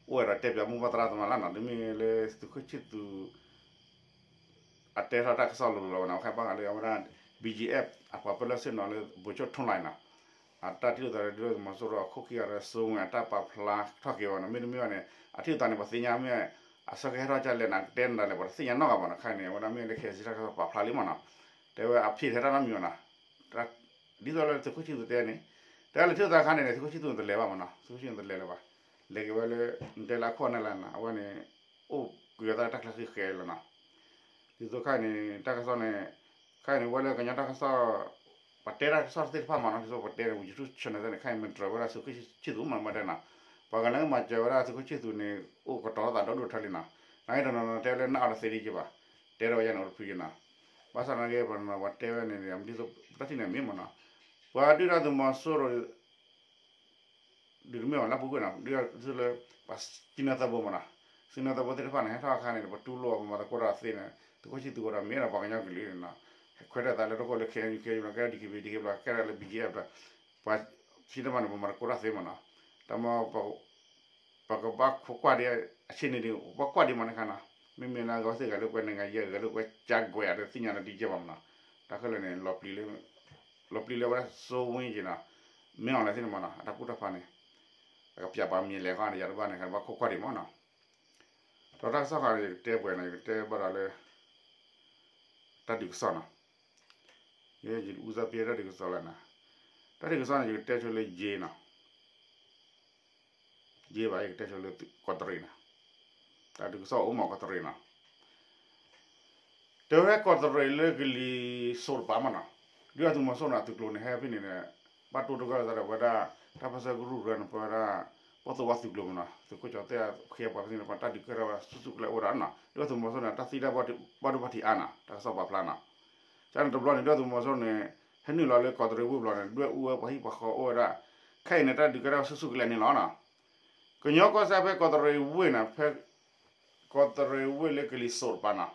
အိၣ်ဝဲဒီးတဲပၠးမိၢ်ပၢ်သရၣ်သမါလၢနီၤ တမ့ၢ်လၢသုးခိၣ်ဆံၣ်သူး အတဲထီၣ်တၢ်ကစီၣ်လိၤလိၤလီၤဝဲနီၤ. ခဲဘၣ်ဃးလၢအဝဲဒၣ် ဘီကၠံအ့ၣ် အပှၤပၢလၢဆ့ၣ်နီၤလၢ ဘိးဆိၣ်ထွန်းလှိုင်နီၤ အတၢ်ထံၣ်လိာ်သးဒီးသုးမီၤစိရိၤအခိၣ်ခံဂၤဒီး စိဝ့အတၢ်ပာ်ဖျါထီၣ်က့ၤဝဲနီၤ. မ့တမ့ၢ်ဘၣ်န့ၣ် အထံၣ်လိာ်သးန့ၣ် ပှၤသ့ၣ်ညါမ့ၢ် အဆၢကဟဲထီၣ်ကလဲၣ်န့ၣ် ကတဲနၤလဲၣ် ပှၤတသ့ၣ်ညါနီတဂၤဘၣ်နီၤ. ခဲအံၤန့ၣ် အဝဲဒၣ်မ့ၢ်လၢ ခဲအံၤစံး တၢ်ကစီၣ်ပာ်ဖျါလံမးနီၤ. တဲဝဲအဖံးထဲတၢ်နီတမံၤဘၣ်နီၤ. ဒ်သိးလၢသုးခိၣ်ဆံၣ်သူးတဲန့ၣ် တဲလၢထံၣ်လိာ်သးခါန့ၣ် သုးခိၣ်ဆံၣ်သူးတလဲၤဘၣ်မးနီၤ. သုးခိၣ်ဆံၣ်သူးတလဲၤလၢၤဘၣ်. လဲၤက့ၤဝဲလၢ နတဲလၢအခိၣ်အနၢ်လၢနီၤ အဝဲန့ၣ် အိၣ်ကွံာ်အသးလၢတၢ်ချၢဃံဃဲလီၤနီၤ. ဒ်သိးခဲအံၤန့ၣ် တၢ်ကစီၣ်န့ၣ် ခဲအံၤန့ၣ် ဝဲလၢကညီတၢ်ကစီၣ် ပှၤတဲတၢ်ကစီၣ်သ့ၣ်တဖၣ်မးနီၤ ဒ်သိးပှၤတဲန့ၣ် YouTube channel န့ၣ် ခဲအံၤမ့ၢ်တြၢၤဝဲဒၣ်သုးခိၣ်ဆံၣ်သူးမးမးတဲနီၤ. ပှၤဂၤလၢမၤစၢၤဝဲဒၣ်သုးခိၣ်ဆံၣ်သူးန့ၣ် အိၣ်ကတီၤသးဒီဒိၣ်ထၢလံနီၤ. နာ်က့တနီၤနီၤတဲလၢနအီၤတသ့ဒ်က့ဘၣ်. တဲထီၣ်ဝဲယါန့ၣ်အိၣ်တဖုယနီၤ. ဘၣ်ဆၣ်နာ်က့ပှၤတဲဝဲန့ၣ် ဒ်သိးတၢ်ထံၣ်န့ၣ်မ့ၢ်မးနီၤ. ပှၤဒုၣ်ဒါသုးမီၤစိရိၤ ဒုးတမ့ၢ်ဘၣ်လၢပူၤကွံာ်နီၤ ဒုးဒ်သိးလၢ ပှၤစံနၢသးဘိမးနီၤ. စံနၢသးဘိသ့ၣ်တဖၣ်န့ၣ် ဟဲထီၣ်အခါန့ၣ် ပတူၢ်လိာ်ပမၤသကိးတၢ်သ့န့ၣ် သုးခိၣ်ဆံၣ်သူးဝဲဒီးမ့ၢ်ဒီးပှၤကညီကလုာ်န့ၣ်နီၤ ခွဲးတၢ်သးလၢတဃိလၢ ခဲအံၤ ခဲအံၤ ကဲဒံးက့ၤဘ့ၣ် ဒံးက့ၤဘျီ ကဲဒၣ်လၢ ဘီကၠံအ့ၣ် ပှၤ စံတဖၣ်န့ၣ် ပမၤသကိးတၢ်သ့မးနီၤ. တၢ်မ့ၢ် ပကဘၣ်ကွၢ်ဒံး အဆ့ၣ်န့ၣ်ဒံး ပဘၣ်ကွၢ်ဒံးမးန့ၣ်ခါနီၤ. မ့မ့ၢ်လၢအဂၤစ့ၢ်ကီးလၢပှၤနဂၤယဲၢ်ဂၤလၢပှၤကၢ်ကွဲးအတသ့ၣ်ညါဒီးဒ်ကဲဘၣ်မးနီၤ. တၢ်ခဲလၢာ်န့ၣ် လီၤပျံၤလၢ လီၤပျံၤလၢအဝဲဒၣ်စိဝ့က့နီၤ. မ့ၢ်အီၤလဲၣ်သ့ၣ်န့ၣ်မးနီၤ အတၢ်ကူၣ်တၢ်ဖးန့ၣ် အကပျးပာ်မံၤလဲၤခီန့ၣ် ယၤတဘၣ်န့ၣ် ကဘၣ်ခိးကွၢ်ဒံးမးနီၤ. ဒီးတၢ်ကစီၣ်ခါန့ၣ် ယကတဲပှဲၤန့ၣ် ယကတဲဘၣ်ဒီးလၢ တၢ်ဒုးကစီၣ်နီၤ. ယဲယဦးစားပေးတၢ်ဒုးကစီၣ်လၢနၤ. တၢ်ဒုးကစီၣ်န့ၣ် ယကတဲဆိလၢယ့နီၤ. ယ့ဘၣ် ယကတဲဆိလၢကီးတရံးနီၤ. တၢ်ဒုးကစီၣ်အိၣ်မးကီးတရံးနီၤ. တဲဝဲကီးတရံးလၢကလံၤစိးတပၤမးနီၤ. ဒုၣ်ဒါသုးမီၤစိရိၤန့ၣ် အသုးကျိၤန့ၣ် ဟဲဖဲန့ၣ်န့ၣ် ဘၣ်တိၢ်တဂၢၢ်သးဒီးပဝဲဒၣ် တၢ်ပၢဆှၢကရူၢ်ကရၢန့ၣ် ပဝဲဒၣ် ပှၤသိၣ်ဝါသုးကျိၤမးနီၤ. သုးခိၣ်ကၠီၤသဲၣ်ဃ့ပှၤဖဲန့ၣ် ပှၤတၢ်ဒုးကဲထီၣ်ဝဲဆူၣ်ဆူၣ်ကလဲာ်အိၣ်ဒၣ်နီၤ. ဒုၣ်ဒါသုးမီၤစိရိၤန့ၣ် တၢ်သံတၢ်ဘၣ်ဒိဘၣ်ထံးအါနီၤ တၢ်ကစီၣ်ပာ်ဖျါနီၤ. ကန့ၣ်တဘျီန့ၣ် ဒုၣ်ဒါသုးမီၤစိရိၤန့ၣ် ဟဲနုာ်လီၤလၢကီးတရံးဝ့ၢ်ဘျီန့ၣ် ဒွဲၣ်အူဝဲပှၤဟံၣ်ပှၤဃီအိၣ်ဝဲဒၣ်. ခဲအံၤန့ၣ် တၢ်ဒုးကဲထီၣ်ဆူၣ်ဆူၣ်ကလဲာ်န့ၣ်လီၤနီၤ. ကညီကီၢ်စဲၣ်ဖဲကီးတရံးဝ့ၢ်နီၤ ဖဲ ကီးတရံးဝ့ၢ်လၢကလံၤစိးတပၤနီၤ.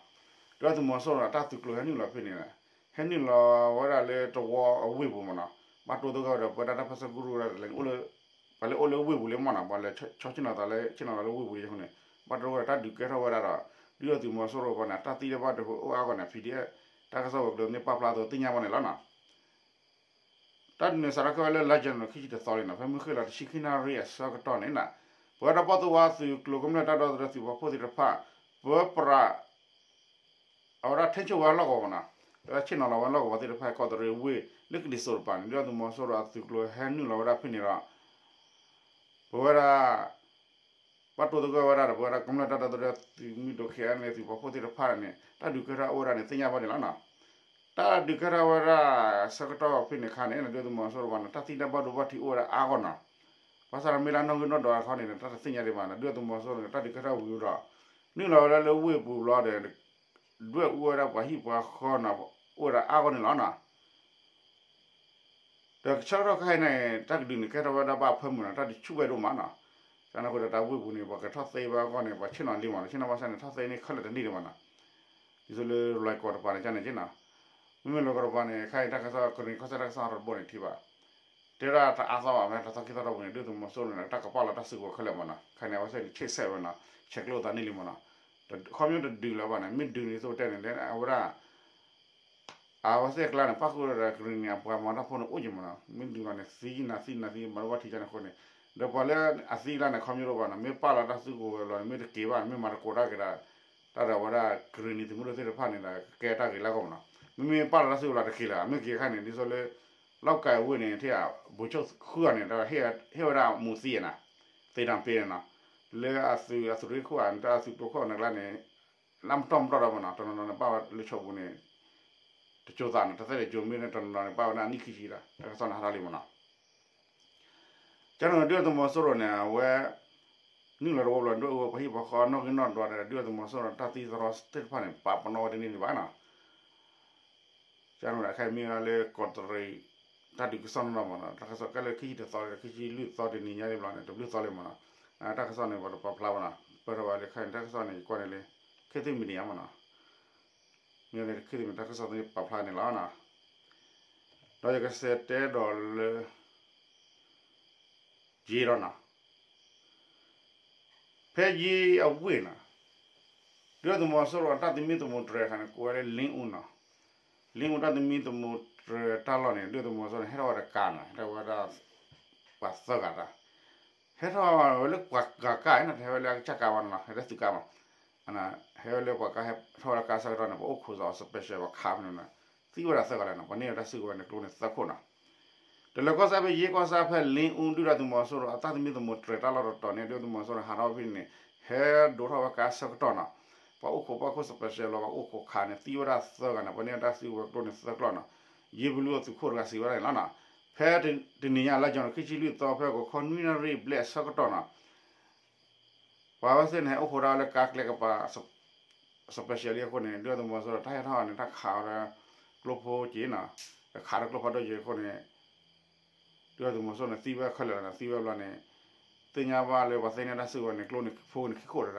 ဒုၣ်ဒါသုးမီၤစိရိၤန့ၣ် တၢ်သုးကျိၤဟဲနုာ်လီၤဖဲန့ၣ် ဟဲနုာ်လီၤဝဲဒၣ်လၢတဝီအဝ့ၢ်ပူၤမးနီၤ. ဘၣ်တိၢ်တဂၢၢ်ဒီးပဝဲဒၣ်တၢ်ပၢဆှၢကရူၢ်ဝဲဒၣ်တလဲၤ ပှၤလၢအိၣ်လၢဝ့ၢ်ပူၤလၢမးနီၤ ပှၤလဲၤဆီဆ့ၣ်နီၤသးလၢဆ့ၣ်နီၤသးလၢဝ့ၢ်ပူၤလၢအဃိန့ၣ် ဘၣ်တိၢ်တဂၢၢ်ဒီးတၢ်ဒုးကဲထီၣ်ဝဲဒၣ်ဒီး ဒုၣ်ဒါသုးမီၤစိရိၤပှၤန့ၣ် တၢ်သံတၢ်ဘၣ်ဒိအိၣ်အါဂီၢ်န့ၣ် PDF တၢ်ကစီၣ်ဝဲၤကျိၤန့ၣ်ပာ်ဖျါအသိးသ့ၣ်ညါဘၣ်န့ၣ်လီၤနီၤ. တၢ်ဒုးန့ၣ်စးထီၣ်ခဲဝဲလၢလါယနူၤအါရံၤခံဆံတသီလံနီၤ. ဖဲမုၢ်ဃ့ၢ်လီၤတဆံခံနၣ်ရံၣ်အဆၢကတီၢ်န့ၣ်နီၤ ပဝဲဒၣ်ပှၤသိၣ်ဝါသုးကျိၤကမျၢၢ်တၢ်ဒီသဒၢသုးပာ်ဖှိၣ်သ့ၣ်တဖၣ် ပၢပြး အဝဲဒၣ်ထိန်းချုပ်ဝဲလီၢ်ကဝီၤမးနီၤ. အဝဲဒၣ်ဆ့ၣ်နီၤလီၤဝဲလီၢ်ကဝီၤသ့ၣ်တဖၣ် ကီးတရံးဝ့ၢ်လၢကလံၤစိးတပၤန့ၣ် ဒုၣ်ဒါသုးမီၤစိရိၤအသုးကျိၤဟဲနုာ်လီၤဝဲဒၣ်ဖဲန့ၣ်ဒီး ပဝဲဒၣ် ဘၣ်တိၢ်တဂၢၢ်ဝဲဒၣ်ဒီး ပဝဲဒၣ်ကမျၢၢ်တၢ်ဒီသဒၢသုးမုၢ်ဒိၣ် ခဲအံၤန့ၣ် သုးပာ်ဖှိၣ်သ့ၣ်တဖၣ်န့ၣ် တၢ်ဒုးကဲထီၣ်အိၣ်ဝဲဒၣ်န့ၣ် သ့ၣ်ညါဘၣ်န့ၣ်လီၤနီၤ. တၢ်ဒုးကဲထီၣ်ဝဲဒၣ်ဆၢကတီၢ်ဖဲန့ၣ်အခါန့ၣ် ဒုၣ်ဒါသုးမီၤစိရိၤဘၣ်န့ၣ် တၢ်သံတၢ်ဘၣ်ဒိဘၣ်ထံးအိၣ်ဝဲဒၣ်အါဂီၢ်နီၤ. ဘၣ်ဆၣ်ဒီးမ့ၢ်လၢနီၣ်ဂံၢ်နီၣ်ဒွးအခါန့ၣ် တၢ်တသ့ၣ်ညါဒံးဘၣ်နီၤ. ဒုၣ်ဒါသုးမီၤစိရိၤန့ၣ် တၢ်ဒုးကဲထီၣ်ဝံၤဒီး နုာ်လီၤဝဲဒၣ်လၢဝ့ၢ်ပူၤဘျီဒီး ဒွဲၣ်အူဝဲဒၣ်ပှၤဟံၣ်ပှၤဃီနီၤ အိၣ်ဝဲဒၣ်အါဂီၢ်န့ၣ်လီၤနီၤ. ဒီးဆၢကတီၢ်ခဲအံၤန့ၣ် တၢ်ကဒုးန့ၣ် ကဲထီၣ်ဝဲဒၣ်ဘၣ်အဖၢမုၢ်နီၤ တၢ်ဒုးဆူၣ်ဝဲဒိၣ်မးနီၤ. ကန့ၣ်အဃိဒီးတၢ်ဝ့ၢ်ပူၤန့ၣ် ပှၤကထီၣ်သ့ဘၣ်အဂီၢ်န့ၣ် ပှၤဆ့ၣ်နီၤလံမးနီၤ ဆ့ၣ်နီၤဘၣ်ဆၣ်န့ၣ် ထီၣ်သ့န့ၣ်ခဲလၢာ်တန့ၢ်ဒံးဘၣ်နီၤ. ဒ်သိးလၢလွဲၢ်ကီၢ်တပၤန့ၣ်ကန့ၣ်က့နီၤ. မ့မ့ၢ်လွဲၢ်ကီၢ်တပၤန့ၣ် ခဲအံၤတၢ်ကစီၣ် ကရံၣ်ကီၢ်စဲၣ်တၢ်ကစီၣ်တဘိန့ၣ်ထံၣ်ဘၣ် တဲဒၣ်တအါသီဘၣ် မ့ၢ်တသီခံသီတီၢ်ပူၤန့ၣ် ဒုၣ်ဒါသုးမီၤစိရိၤန့ၣ် တၢ်ကပာ်လီၤတၢ်စုကဝဲၤခဲလၢာ်မးနီၤ ခဲအံၤန့ၣ် အဝဲသ့ၣ်န့ၣ် ဆ့ၣ်စဲးဝဲနီၤ ဆဲးကျိးသးန့ၢ်လံမးနီၤ ခီပညီတဒုးလၢၤဘၣ်န့ၣ် မ့ၢ်ဒုးန့ၣ်သိးတဲန့ၣ် အဝဲဒၣ် အဝဲသ့ၣ်အကျါန့ၣ် ပၣ်ဃုာ်ဒီးကရံၣ်နံၣ်အပှၤမၤတၢ်ဖိန့ၣ်အိၣ်က့မးနီၤ မ့ၢ်ဒုးဘၣ်န့ၣ် သံနၤသံနၤသံ ဘၣ်ဒိဘၣ်ထံးကန့ၣ်အဃိန့ၣ် ဒီးပှၤလၢအသံလၢန့ၣ် ခီဖျိဘၣ်နီၤ မ့ၢ်ပာ်လီၤတၢ်စုကဝဲၤလီၤန့ၣ် မ့ၢ်တက့ၤဘၣ် မ့ၢ်မၤတကိးတၢ်က့ၤဒီး တၢ်ဒီးဝဲဒၣ်ကရံၣ်နံၤသုးမုၢ်ဒိၣ်သ့ၣ်တဖၣ်န့ၣ်ဒီး ကကဲတၢ်ဂ့ၤလၢအဂီၢ်မးနီၤ. မ့မ့ၢ်ပာ်လီၤတၢ်စုကဝဲၤလီၤတက့ၤလၢ မ့ၢ်က့ၤခါန့ၣ် ဒ်သိးလၢ လီၢ်ကၤဝ့ၢ်န့ၣ် ထဲအဘူးဆိၣ်ဃုဂၤန့ၣ် ဒီးဟ့ၣ်ဝဲဒၣ်မူသံအနၤ သ့တၢ်ပ့ၤန့ၣ်နီၤ လၢအသုးအသုးရ့ၣ်ခိၣ်အတၢ်အသုးကျိခိၣ်န့ၣ် ကျါန့ၣ် လၢမတီၢ်မတီၢ်ဒီးမးနီၤ တနီၤနီၤန့ၣ် ပာ်ဝဲလၢဆိပူၤန့ၣ် တကၠိသးန့ၣ် တသ့ၣ်တကၠိမ့ၢ်န့ၣ် တနီၤနီၤန့ၣ် ပာ်ဝဲဒၣ်အနံၣ်ခံဆံဒီး တၢ်ကစီၣ်န့ၣ်ဟးထီၣ်လံမးနီၤ. ကန့ၣ်ဒုၣ်ဒါသုးမီၤစိရိၤန့ၣ် အဝဲ နုာ်လီၤတဝီဘျီ ဒွဲၣ်အူဝဲပှၤဟံၣ်ပှၤဃီနီၣ်ဂံၢ်နီၣ်ဒွးဒီး ဒုၣ်ဒါသုးမီၤစိရိၤတၢ်သံသရီသ့ၣ်တဖၣ်န့ၣ် ပာ်ပနီၣ်ဝဲတန့ၢ်ဒံးဘၣ်နီၤ. ကန့ၣ်အခဲအံၤမ့ၢ်ဝဲဒၣ်လၢကီးတရံး တၢ်ဒုးကစီၣ်နီၢ်နီၢ်မးနီၤ တၢ်ကစီၣ်ကဲလၢခံဆံတသီလၢခံဆံလွံၢ်သီတနံၤညါဒံးဘျီန့ၣ် တဘျုးသီလံမးနီၤ. တၢ်ကစီၣ်န့ၣ် ပှၤတပာ်ဖျါဘၣ်နီၤ ပၢၢ်ထီၣ်ဝဲလၢခဲအံၤ တၢ်ကစီၣ်န့ၣ်ယကွၢ်န့ၣ်လၢ ခ့သ့ၣ်မံၤဒံယါမးနီၤ မ့ၢ်လၢခ့သ့ၣ်မံၤတၢ်ကစီၣ်သ့ၣ်ပာ်ဖျါန့ၣ်လီၤ. ဒီးယကစံးတဲဒီးလၢ ယ့ဒီးနီၤ ဖဲယ့အဝ့ၢ်နီၤ ဒုၣ်ဒါသုးမီၤစိရိၤအတၢ်သမံသမိးတြဲၤအခါန့ၣ် ကိးဝဲလၢလ့အူနီၤ လ့အူတၢ်သမံသမိးတြဲၤတၢ်လီၢ်န့ၣ် ဒုၣ်ဒါသုးမီၤစိရိၤန့ၣ် ဟဲထီၣ်ဝဲတကါနီၤ ဟဲထီၣ်ဝဲဒၣ် ပှၤသၢဂၤတၢ် ဟဲထီၣ်ဝဲလၢပှၤဂၤကါနီၤ တဟဲဝဲလၢအကစၢ်ကါဘၣ်နီၤ ဟဲလၢသုးကါမး ဟဲဝဲလၢပှၤကါ ဟဲထီၣ်ဝဲလၢကါဆၢကတီၢ်န့ၣ် ပှၤအိၣ်ခိးစီၤ special ပှၤခးဖဲန့ၣ်နီၤ သံဝဲဒၣ်သၢဂၤလၢနီၤ ပှၤန့ၢ်ဝဲတၢ်စုကဝဲၤန့ၣ် ကျိန့ၣ်သၢခိၣ်နီၤ တလၢၤကီၢ်စဲၣ်ဖဲယ့ကီၢ်စဲၣ်ဖဲလ့အူ ဒုၣ်ဒါသုးမီၤစိရိၤအတၢ်သမံသမိးတြဲၤတၢ်လီၢ်တတီၤန့ၣ် ဒုၣ်ဒါသုးမီၤစိရိၤန့ၣ် ဟးထီၣ်ဖဲန့ၣ် ဟဲဒိးထီၣ်ဝဲကါဆၢကတီၢ်နီၤ ပှၤအိၣ်ခိးပှၤခိၣ် special လီၤ ပှၤအိၣ်ခိးခးန့ၣ် သံဝဲဒၣ်သၢဂၤန့ၣ် ပှၤန့ၢ်ဝဲတၢ်စုကဝဲၤကျိန့ၣ်သၢကျိနီၤ ယ့ဘလူအသုးခိၣ်တဂၤစံးဝဲဒၣ်န့ၣ်လီၤနီၤ ဖဲတနံၤညါလါယနူၤခံဆံလွံၢ်သီ ဖဲဂီၤခီနွံနၣ်ရံၣ်ဘျဲၣ်အဆၢကတီၢ်နီၤ ပှၤဝဲသ့ၣ်န့ၣ် ဟဲအိၣ်ခိးဒၣ်လၢကါကျဲကပၤ special လံအဃိန့ၣ် ဒုၣ်ဒါသုးမီၤစိရိၤတၢ်ဟဲထီၣ်န့ၣ် တၢ်ခးဝဲဒၣ်ကျိဖိက့ၤနီၤ တခးဒီးကျိဖးဒိၣ်က့ၤအဃိန့ၣ် ဒုၣ်ဒါသုးမီၤစိရိၤန့ၣ် သံဝဲခဲလၢာ်လီၤန့ၣ် သံဝဲဘျီန့ၣ် သ့ၣ်ညါဘၣ်လၢပှၤသ့ၣ်ညါတၢ်စုကဝဲၤန့ၣ် ကျိန့ၣ်ဖိန့ၣ်ခံခိၣ်ဒီး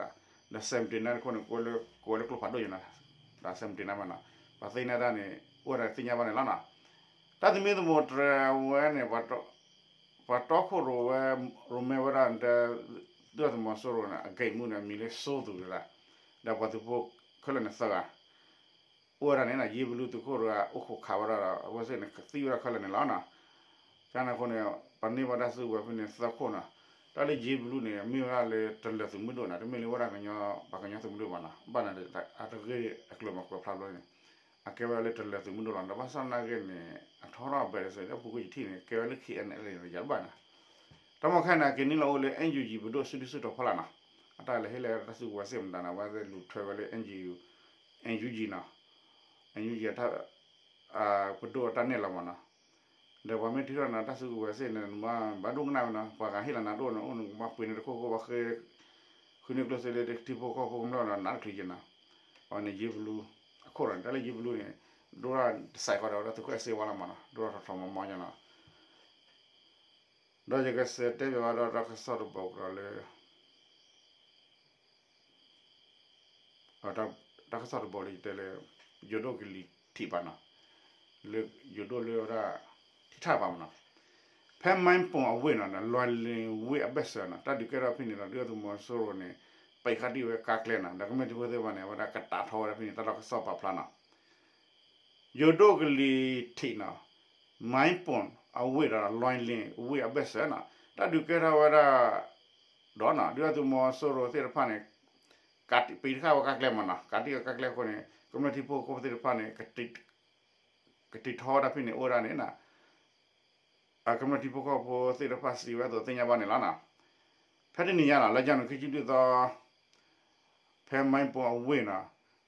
ဒီး seventy-nine တခိၣ်န့ၣ် ကိးဝဲလၢကျိဖးဒိၣ်က့ၤနီၤ ဒီး seventy-nine ဘၣ်နီၤ ပှၤသ့ၣ်ညါတၢ်န့ၣ် အိၣ်ဝဲဒၣ်သ့ၣ်ညါဘၣ်န့ၣ်လီၤနီၤ တၢ်သမံသမိးတြဲၤဝဲန့ၣ် ပှၤတီခိၣ်ရိၣ်ဝဲ ရိၣ်မဲဝဲဒၣ် ဒုၣ်ဒါသုးမီၤစိရိၤန့ၣ် အဂိတ်မှူးန့ၣ် အမံၤလၢစိသူးတဂၤ ဒီးပှၤသုးဖိခဲလၢာ်န့ၣ်သၢဂၤ အိၣ်ဝဲဒၣ်န့ၣ် ယ့ဘလူသုးခိၣ်တဂၤ အိၣ်ခိးခးဝဲဒၣ်ဒီး အဝဲသ့ၣ်န့ၣ် သံဝဲဒၣ်ခဲလၢာ်န့ၣ်လီၤနီၤ ကန့ၣ်အဃိန့ၣ် ပှၤန့ၢ်ဝဲဒၣ်စုကဝဲၤဖဲန့ၣ်သၢခိၣ်နီၤ တၢ်လၢယ့ဘလူန့ၣ် မ့ၢ်ဝဲဒၣ်လၢတလၢၤသုးမုၢ်ဒိၣ်နီၤ တမ့ၢ်လၢဝဲဒၣ်ကညီ ပှၤကညီသုးမုၢ်ဒိၣ်ဘၣ်နီၤ ဘၣ်န့ၣ် အတဂ့ၢ်အကျိၤမးကွဲးဖျါဘျီန့ၣ် အကဲဝဲဒၣ်လၢတလၢၤသုးမုၢ်ဒိၣ်လီၤ ဒီးဘၣ်ဆၣ်သနာ်က့န့ၣ် အထီထီၣ်အဘဲးတစဲးလၢအပူၤကွံာ်ယထံၣ်န့ၣ် ကဲဝဲလၢ K N L A န့ၣ် ယၤတဘၣ်နီၤ တၢ်မ့ၢ်ခဲအံၤန့ၣ် က့ၤနုာ်လီၤအိၣ်လၢ N U G ပဒိၣ်စုဒုၣ်စုတီၤဖီလာ်နီၤ အတၢ်လဲၤဟ့ၣ်လီၤတၢ်စုကဝဲၤစ့ၢ်မတၤန့ၣ် အဝဲသ့ၣ်လူၤထွဲဝဲလၢ N U G နီၤ N U G အတၢ် ပဒိၣ်အတၢ်နဲၣ်လီၤမးနီၤ ဒီးပှၤမ့ၢ်ထုးထီၣ်နၤတၢ်စုကဝဲၤစ့ၢ်န့ၣ် နဘၣ်ဒိကနၣ်ဝဲနီၤ ပှၤဂၤဟ့ၣ်လီၤနၤဒိၣ်န့ၣ် အိၣ်နကဘၣ်ပှ့ၤန့ၢ်တခိၣ်ခိၣ် ပှၤဃ့ ဃုန့ၢ်ကျိၣ်စ့လၢထံဖိကီၢ်ဖိကမျၢၢ်ဒီးနးတချုးက့ၤနီၤ အဝဲန့ၣ်ယ့ဘလူ အခိၣ်ဒီး တၢ်လၢယ့ဘလူန့ၣ် ဒိၣ်ထီၣ်တစဲးဃီဒီး အဝဲဒၣ်သုးခိၣ်အဲၣ်စ့ဝါလီၤမးနီၤ ဒိၣ်ထီၣ်ထီထီမီမီညါနီၤ ဒီးယကစံးတဲဘၣ်ဝဲဒီးတၢ်ကစီၣ်တဘီကဒီးလၢ တၢ်ကစီၣ်တဘီလၢယတဲလၢ ယိၤဒိၣ်ကလံၤထံးပာ်နီၤ လၢယိၤဒိၣ်လၢဝဲဒၣ် ထံထၣ်ပာ်မနီၤ ဖဲမိုင်းပုန့်အဝ့ၢ်နီၤ လွိုင်လင်ဝ့ၢ်အဘၢၣ်စၢၤနီၤ တၢ်ဒုးကဲထီၣ်ဖဲန့ၣ်ဒီး ဒုၣ်ဒါသုးမီၤစိရိၤန့ၣ် ပံးဃာ်တံၢ်ဝဲကါကျဲနီၤ ဒီးကမျၢၢ်ထံဖိသ့ၣ်တဖၣ်န့ၣ် အဝဲဒၣ်ကတာ်ထီဝဲဒၣ်ဖဲန့ၣ် တၢ်လီၢ်ကစီၣ်ပာ်ဖျါနီၤ ယိၤဒိၣ်ကလံၤထံးနီၤ မိုင်းပုန့်အဝ့ၢ်ဒီးလွိုင်လင်ဝ့ၢ်အဘၢၣ်စၢၤနီၤ တၢ်ဒုးကဲထီၣ်ဝဲဒၣ် ဒီးနီၤ ဒုၣ်ဒါသုးမီၤစိရိၤသ့ၣ်တဖၣ်န့ၣ် ကးတံၢ်ပံးတံၢ်ဃာ်ဝဲကါကျဲမနီၤ ကးတံၢ်ဃာ်ကါကျဲအဃိန့ၣ် ကမျၢၢ်ထံဖိကီၢ်ဖိသ့ၣ်တဖၣ်န့ၣ် ကတံာ်ထီဝဲဒၣ်ဖဲန့ၣ်အိၣ်ဝဲဒၣ်န့ၣ်နီၤ ကမျၢၢ်ထံဖိကီၢ်ဖိသ့ၣ်တဖၣ်စံးဝဲအသိးသ့ၣ်ညါဘၣ်န့ၣ်လီၤနီၤ ဖဲတနံၤညါနီၤ လါယနူၤခံဆံလွံၢ်သီ ဖဲမိုင်းပုန့်အဝ့ၢ်နီၤ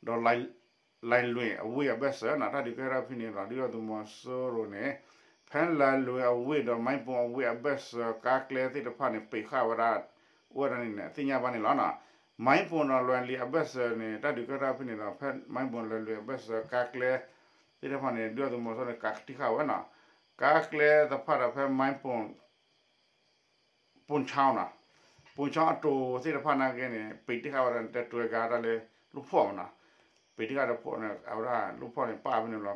ဒီးလွိုင်လင်ဝ့ၢ်အဘၢၣ်စၢၤနီၤ တၢ်ဒုးကဲထီၣ်ဖဲန့ၣ်ဒီး ဒုၣ်ဒါသုးမီၤစိရိၤန့ၣ် ဖဲလွိုင်လင်အဝ့ၢ်ဒီးမိုင်းပုန့်အဝ့ၢ်အဘၢၣ်စၢၤ ကါကျဲသ့ၣ်တဖၣ်န့ၣ် ပံးဃာ်ဝဲဒၣ် အိၣ်ဝဲဒၣ်န့ၣ် သ့ၣ်ညါဘၣ်န့ၣ်လီၤနီၤ မိုင်းပုန့်ဒီးလွိုင်လင်အဘၢၣ်စၢၤန့ၣ် တၢ်ဒုးကဲထီၣ်ဖဲန့ၣ်ဒီး ဖဲမိုင်းပုန့်လွိုင်လင်အဘၢၣ်စၢၤ ကါကျဲသ့ၣ်တဖၣ်န့ၣ် ဒုၣ်ဒါသုးမီၤစိရိၤန့ၣ် ကးတံၢ်ဃာ်ဝဲနီၤ ကါကျဲသ့ၣ်တဖၣ်ဒီးဖဲမိုင်းပုန့် ပူၤချီနီၤ ပူၤချီအတိၤသ့ၣ်တဖၣ်နာ်က့န့ၣ် ပံးတံၢ်ဃာ်ဝဲဒၣ်တဲတွဲကါတၢ်လၢ လူၢ်ဖီၣ်မနီၤ ပံးတံၢ်ဃာ်တဖီၣ်န့ၣ် အဝဲဒၣ်လူၢ်ဖီၣ်န့ၣ် ပာ်ဖဲန့ၣ်လီၤ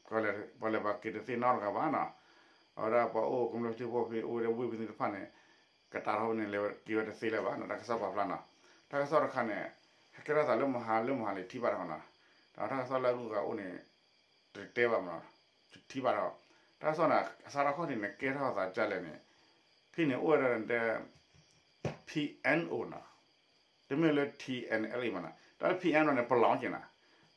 ပှၤလဲၤပှၤက့ၤတသ့နီတဂၤဘၣ်နီၤ အဝဲဒၣ်ပှၤအိၣ်ကမျၢၢ်ထံဖိဖဲအိၣ်ဝဲဒၣ်ဝ့ၢ်ဖဲန့ၣ်တဖၣ်န့ၣ် ကတာ်ထီၣ်ဖဲန့ၣ် လဲၤက့ၤဝဲတသ့လၢၤဘၣ်နီၤ တၢ်ကစီၣ်ပာ်ဖျါနီၤ တၢ်ကစီၣ်တခါန့ၣ် ဟဲကဲထီၣ်သးလၢမဟါလၢမဟါလၢထံၣ်ဘၣ်တခီနီၤ ဒီးတၢ်ကစီၣ်လၢအဂုၤအဂၤအိၣ်န့ၣ် တတဲဘၣ်မနီၤ ထံၣ်ဘၣ်တခီ တၢ်ကစီၣ်န့ၣ် အစးထီၣ်ခီၣ်ထံးန့ၣ် ကဲထီၣ်သးဒ်လဲၣ်န့ၣ် ဖဲန့ၣ်အိၣ်ဝဲဒၣ်တဲ P N O နီၤ, တမ့ၢ်လၢ T N L A မနီၤ, တၢ်လၢ P N O န့ၣ် ပလီၢ်က့ၤနီၤ,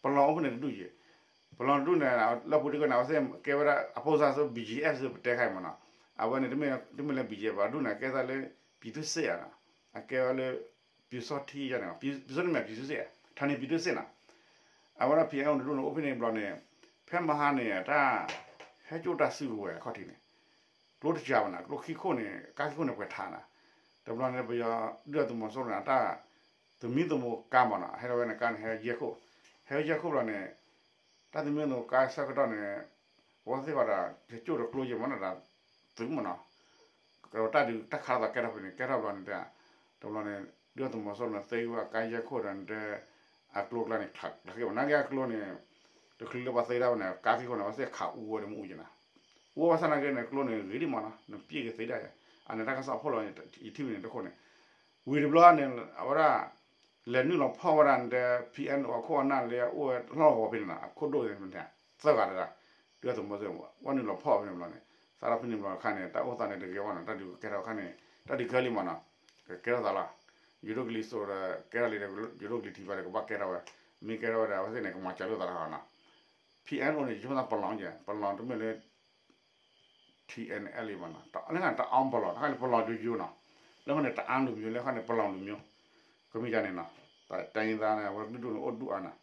ပလီၢ်အိၣ်ဖဲန့ၣ်တဒူၣ်က့ၤ, ပလီၢ်တဒူၣ်န့ၣ် လၢပူၤတခီန့ၣ် အဝဲသ့ၣ်ကဲဝဲဒၣ် အပိစါ စ့ B G F စ့ ပတဲခါအံၤမနီၤ, အဝဲန့ၣ် တမ့ၢ်လၢ B G F ဘၣ် ဒူၣ်န့ၣ် အကဲသးလၢ ပြည်သူ့စစ် ဧါနီၤ, အကဲဝဲလၢ ပျူစောထီးန့ၣ်, ပျူစောထီးန့ၣ်မ့ၢ် ပြည်သူ့စစ် ဌာန ပြည်သူ့စစ် နီၤ, အဝဲဒၣ် P N O တဒူၣ်န့ၣ် အိၣ်ဖဲန့ၣ်တဘျီန့ၣ်, ဖဲမဟါန့ၣ် တၢ်ဟဲကၠိၣ်တၢ်စုကဝဲၤအခီၣ်ထံးန့ၣ်, ကျိတစှၤဘၣ်နီၤ, ကျိခံခိၣ်န့ၣ် ကါခံခိၣ်န့ၣ် ပှဲၤထးနီၤ, တဘျီန့ၣ် ပယီၤဒုၣ်ဒါသုးမီၤစိရိၤန့ၣ် တၢ်သမံသမိးကါမနီၤ, ဟဲထီၣ်ဝဲန့ၣ် ကါန့ၣ် ဟဲယဲၢ်ခိၣ်, ဟဲယဲၢ်ခိၣ်တဘျီန့ၣ် တၢ်သမံသမိးကါဆၢကတီၢ်န့ၣ် အဝဲသ့ၣ်ဃီဒီး ကၠိၣ်တကျိယဲၢ်မနီၤ, တၢ်သုးမနီၤ, တၢ်ဒုးတၢ်ခးလိာ်သးကဲထီၣ်ဖဲန့ၣ် ကဲထီၣ်တဘျီန့ၣ်, တဘျီန့ၣ် ဒုၣ်ဒါသုးမီၤစိရိၤန့ၣ် သ့ဝဲကါယဲၢ်ခိၣ်ဒီးတဲ အကျိကျါန့ၣ် ခးကျၢၤက့ၤဘၣ် နာ်က့အကျိန့ၣ်, တချုးလၢပှၤသ့ဒၣ်ဝဲန့ၣ် ကါခံခိၣ်န့ၣ် အဝဲသ့ၣ်ခးအူဝဲဒီးမ့ၣ်အူယဲၢ်နီၤ, အူဝဲဘၣ်ဆၣ်နာ်က့န့ၣ် ကျိန့ၣ်ဂ့ၤဒံးမနီၤ, နပျ့ၢ်က့ၤသ့ဒၣ်ယဲၢ်, အန့ၣ်တၢ်ကစီၣ်အဖီလာ် ယထံၣ်ဖဲန့ၣ်တခိၣ်န့ၣ်, ဝံၤတဘျီန့ၣ် အဝဲဒၣ် လဲၤနုာ်လီၤဖီၣ်ဝဲဒၣ်တဲ P N O အခိၣ်အနၢ်လၢအအိၣ်ဝဲလီၢ်ကဝီၤဖဲန့ၣ်နီၤ, အခိၣ်ဒိၣ်န့ၣ် သၢဂၤတဂၤ, ဒုၣ်ဒါသုးမီၤစိရိၤ ဝဲနုာ်လီၤဖီၣ်ဖဲန့ၣ်တဘျီန့ၣ်, စးထီၣ်ဖဲန့ၣ်တဘျီအခါန့ၣ် တၢ်အိၣ်သးန့ၣ်တဂ့ၤဘၣ်နီၤ, တၢ်ဒုးကဲထီၣ်အခါန့ၣ် တၢ်ဒုးကဲလံမနီၤ, ကကဲထီၣ်သးလီၤ, ယိၤဒိၣ်ကလံၤစိးဒီးကဲထီၣ်လံဒီး ယိၤဒိၣ်ကလံၤထံးဘၣ်ဒီး ကဘၣ်ကဲထီၣ်ဝဲ, မ့ၢ်ကဲထီၣ်ဝဲဒီး အဝဲသ့ၣ်န့ၣ် ကမၤစၢၤလိာ်သးလီၤနီၤ, P N O န့ၣ် ယဆိကမိၣ်သးပလီၢ်က့ၤ, ပလီၢ်တမ့ၢ်လၢ T N L A မနီၤ, လၢတၢ်အီပလီၢ် တခါန့ၣ် ပလီၢ်ယိယိနီၤ, လၢမ့ၢ်န့ၣ် တအါလူမျိုး လၢခါန့ၣ် ပလီၢ်လူမျိုး, ကမ့ၢ်ကန့ၣ်နီၤ, တၢ်ယိၤသးန့ၣ် အဝဲဒူၣ်ဒိၣ်န့ၣ်အိၣ်ဒူၣ်အါနီၤ,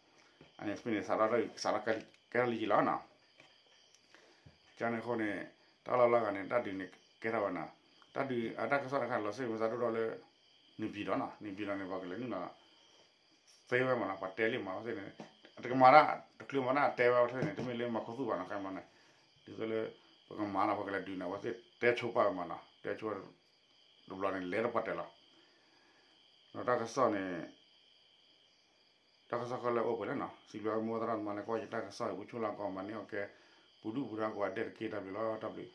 အန့ၣ်စပ့န့ၣ် စးထီၣ်တၢ် စးထီၣ်ကဲထီၣ်လံက့ၤလီၤနီၤ ကန့ၣ်အဃိန့ၣ် တၢ်လီၢ်လီၤဂာ်န့ၣ် တၢ်ဒုးန့ၣ်ကဲထီၣ်ဝဲနီၤ, တၢ်ဒုးအတၢ်ကစီၣ်တခါန့ၣ် လီၤစ့ၢ်ကီးမ့ၢ်သးဒိၣ်ထီၣ်လၢ နံၤပျီၤနီၤ, နံၤပျီၤန့ၣ် ပှၤကလဲၤနုာ်လီၤ သ့ဝဲမနီၤ, ပှၤတဲလံမနီၤ, အဝဲသ့ၣ်န့ၣ် တကမၤတၢ် တချုးမၤတၢ်တဲဝဲအဝဲသ့ၣ်န့ၣ် တမ့ၢ်လၢမၤခူသူၣ်ဘၣ်နီၤ, ခဲမနီၤန့ၣ် ဒ်သိးလၢ ပကမၤနီၤ ပကလဲၤဒုးန့ၣ် အဝဲသ့ၣ်တဲဆိပာ်ဝဲမနီၤ, တဲဆိ တဘျီန့ၣ် လဲၤတပှၢ်တဲာ်လီၤ, ဒီးတၢ်ကစီၣ်န့ၣ် တၢ်ကစီၣ်ခဲလၢာ်အိၣ်ပှဲၤလံနီၤ, စံးဘျုးမိၢ်သရၣ်သမါလၢကွၢ်ယတၢ်ကစီၣ်အံၤ ပူၤဆိလၢကီၢ် မၤန့ၢ်အီၣ်ကဲ ပူၤဒူၣ်ပူၤဒါကိးဂၤဒဲးတက့ၢ်, တၢ်ဘျုးလီၤ, တၢ်ဘျုး